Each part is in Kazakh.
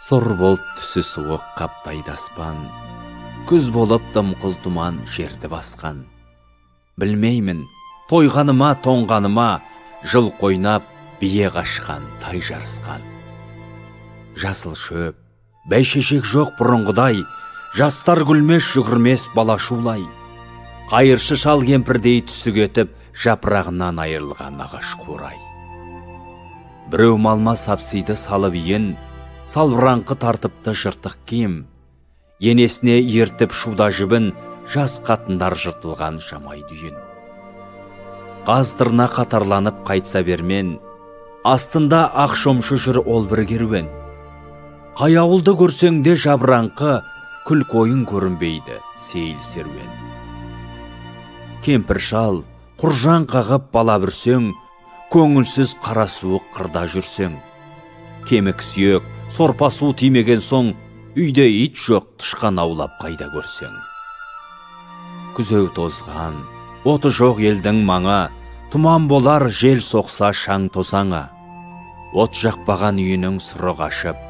Сұр бұлт түсі суық қаптайды аспан, күз болып дымқыл тұман жерді басқан. Білмеймін, тойғаныма, тоңғаныма, жыл қойнап, бие қашқан, тай жарысқан. Жасыл шөп, бәйшешек жоқ бұрынғыдай, жастар күлмес, жүгірмес бала шулай. Қайыршы шал кемпірдей түсі кетіп, жапырағынан айырылған ағаш қурай. Біреу малма сапсиды салып иін, салбыраңқы тартыпты жыртық киім. Енесіне ертіп шуда жібін, жас қатындар жыртылған жамай дүйін. Қаз тырна қатарланып қайтса бермен, астында ақ шомшы жүр ол бір керуен. Қай ауылды көрсең де жабыраңқы, күлкі ойын көрінбейді сейіл серуен. Кемпір шал, құржан қағып бала бүрсең, көңілсіз қара суық қырда жүрсең. Кемік сүйек, сорпа су тимеген соң, үйде ит жоқ, тышқан аулап қайда көрсең. Күзеу тозған, оты жоқ елдің маңы, тұман болар жел соқса шаң тозаңы. От жақпаған үйінің сұры қашып,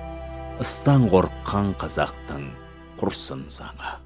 ыстан қорыққан қазақтың құрсын заңы.